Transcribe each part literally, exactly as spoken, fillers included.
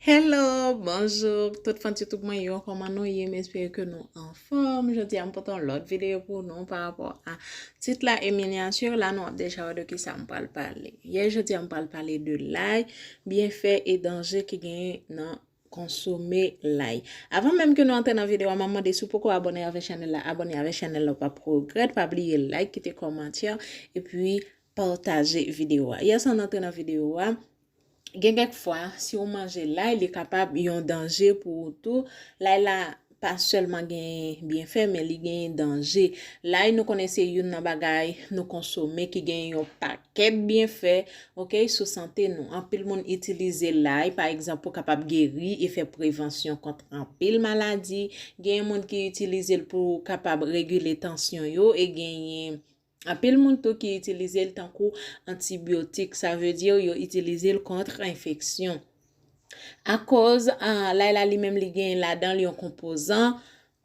Hello, bonjou tout fan YouTube mwen yo, kòman nou ye? M espere ke nou anfòm. Jodi a m pote yon lòt videyo pou nou pa rapò a tit la e minyati la, nou ap deja wè de kisa m pral pale. Yè jodi a m pral pale de lay, byenfè e danje ki genyen nan konsome lay. Avan menm ke nou antre nan videyo a, m ap mande si w poko abòne avèk chanèl la, abòne avèk chanèl la, w p ap regrèt, pa bliye like, kite kòmantè, epi pataje videyo a. Yè san n antre nan videyo a, gen kèk fwa, si w manje lay, li kapab yon danje pou ou tou. Lay la pa sèlman gen byenfè, men li gen danje. Lay, nou konnen se youn nan bagay nou konsome ki gen yon pakèt byenfè, oke, sou sante nou. Anpil moun itilize lay, pa egzanp, pou kapab geri e fè prevansyon kont anpil maladi. Gen moun ki itilize l pou kapab regile tansyon yo, e genyen anpil moun tou ki itilize l tankou antibyotik, sa vle di yo itilize l kont enfeksyon. Akoz, ah, lay la li menm li gen ladan l yon konpozan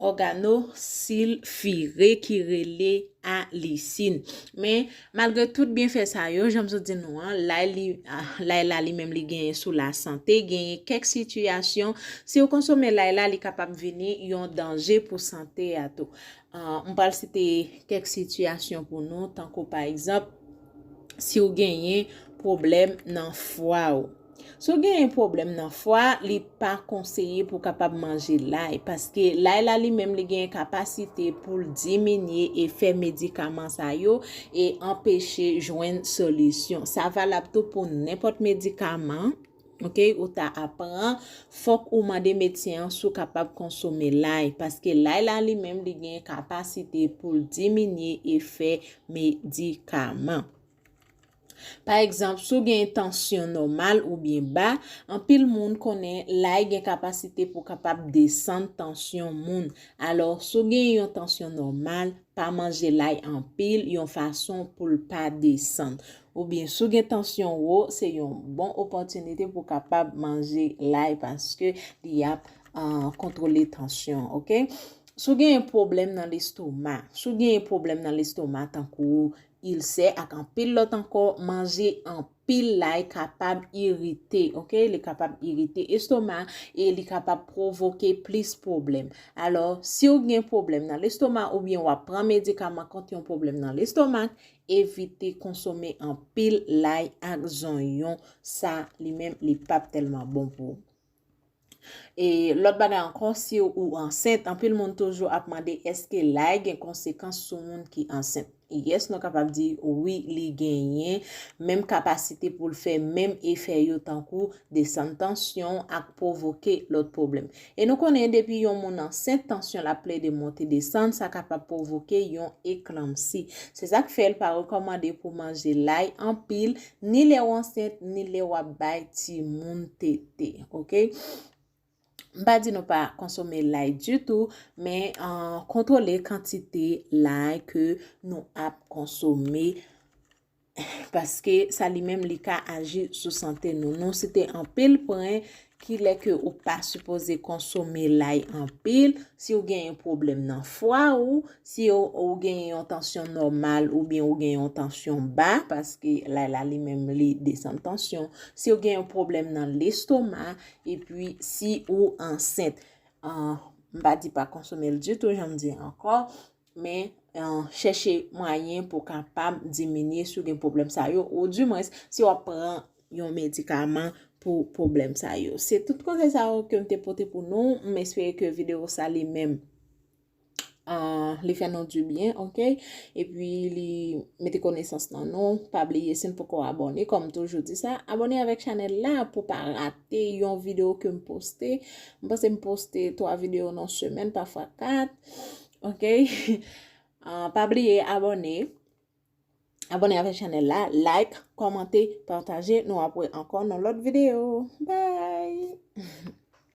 òganosilfire ki rele alisin. Men, malgre tout byenfè sa yo, jan m sot di nou an, lay li, ah, lay la li menm li genyen sou lasante, genyen kèk sitiyasyon, si w konsome lay la, li kapab vini yon danje pou sante a tou. Ah, m pral site kèk sitiyasyon pou nou, tankou pa egzanp, si w genyen pwoblèm nan fwa w. Si w genyen pwoblèm nan fwa, li pa konseye pou w kapab manje lay, paske lay la li menm li genyen kapasite pou l diminye efè medikaman sa yo e anpeche jwenn solisyon. Sa valab tou pou nenpòt medikaman, oke, ou ta ap pran, fòk ou mande medsen an si w kapab konsome lay, paske lay la li menm li gen kapasite pou l diminye efè medikaman. Pa egzanp, si w gen tansyon nòmal oubyen ba, anpil moun konnen lay gen kapasite pou kapab desann tansyon moun. Alò, si w gen yon tansyon nòmal, pa manje lay anpil yon fason pou l pa desann. Oubyen, si w gen tansyon wo, se yon bon opòtinite pou w kapab manje lay paske li ap, ah, kontwole tansyon, oke? Si w gen yon pwoblèm nan lestoma, si w gen yon pwoblèm nan lestoma tankou ilsè ak anpil lòt ankò, manje anpil lay kapab irite, oke? Li kapab irite estoma e li kapab pwovoke plis pwoblèm. Alò, si w gen pwoblèm nan lestoma oubyen w ap pran medikaman kont yon pwoblèm nan lestoma, evite konsome anpil lay ak zonyon. Sa, li menm, li p ap tèlman bon pou ou. E lòt bagay ankò, si ou ansent, anpil moun toujou ap mande, èske lay gen konsekans sou moun ki ansent? Yes, nou kapab di wi, li genyen menm kapasite pou l fè menm efè yo tankou desann tansyon ak pwovoke lòt pwoblèm. E nou konnen depi yon moun ansent, tansyon l ap plede monte desann, sa kapab pwovoke yon eklanpsi. Se sa k fè l pa rekòmande pou manje lay anpil, ni lè w ansent, ni lè w ap bay timoun tete, oke? M pa di nou pa konsome lay ditou, men, ah, kontwole kantite lay ke nou ap konsome, paske sa li menm li ka aji sou sante nou. Nou site anpil pwen kilè ke ou pa sipoze konsome lay anpil, si w gen yon pwoblèm nan fwa ou, si w, ou gen yon tansyon nòmal oubyen ou gen yon tansyon ba, paske lay la li menm li desann tansyon, si w gen yon pwoblèm nan lestoma, epi si ou ansent. Ah, m pa di pa konsome l ditou, jan m di ankò, men, ah, chèche mwayen pou kapab diminye si w gen pwoblèm sa yo, ou dimwens si w ap pran yon medikaman pou pwoblèm sa yo. Se tout konsèy sa yo ke m te pote pou nou. M espere ke videyo sa li menm, ah, li fè nou dibyen, oke? Epi li mete konesans nan nou. Pa bliye, si n poko abòne, kòm m toujou di sa, abòne avèk chanèl la pou pa rate yon videyo ke m poste. M panse m poste twa videyo nan semèn, pafwa kat, oke? Ah, pa bliye abòne. Abòne avèk chanèl la, like, kòmante, pataje. Nou ap wè ankò nan lòt videyo. Bye!